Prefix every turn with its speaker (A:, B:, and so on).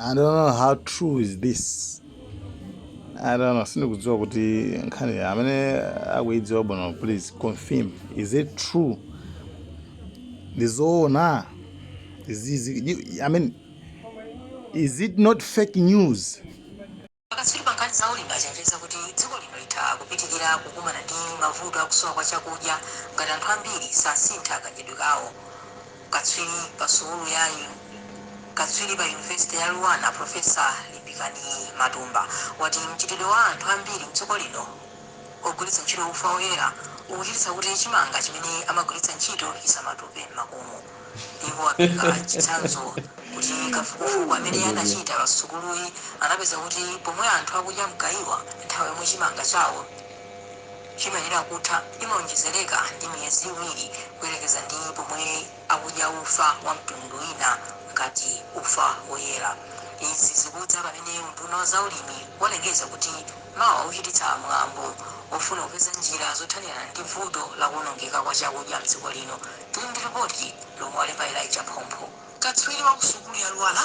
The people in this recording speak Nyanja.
A: I don't know how true is this. I don't know. Sindikudziwa kuti nkhani amene akuidziwa bwino, please confirm. Is it true? Ndizoona? I mean, is it not fake news?
B: Akatswiri pa nkhani za ulimi achenjeza kuti dziko lino litha kupitirira kukumana ndi mavuto akusowa kwa chakudya ngati anthu ambiri sasintha kadyedwe kawo. Katswiri pa Yunivesite ya LUANAR, Profesa Limbikani Matumba, wati mchitidwe wa anthu ambiri mdziko lino ogwiritsa ntchito ufa woyera ukuchititsa kuti chimanga chimene amagwiritsa ntchito chisamatupe m'makomo. Iwo apereka chitsanzo kuti kafukufuku amene anachita pa sukuluyi anapeza kuti pomwe anthu akudya mgayiwa, nthawi yomwe chimanga chawo chimayenera kutha imaonjezereka ndi miyezi 2 kuyerekeza ndi pomwe akudya ufa wa mtundu wina ngati ufa woyera. Izi zikudza pamene unduna wa zaulimi walengeza kuti mawa uchititsa mwambo ofuna kupeza njira zothanirana ndi vuto la kuwonongeka kwa chakudya mdziko lino. Tili ndi ripoti lomwe walemba Elijah Phompho.
C: Katswiri wa kusukulu ya LUANAR.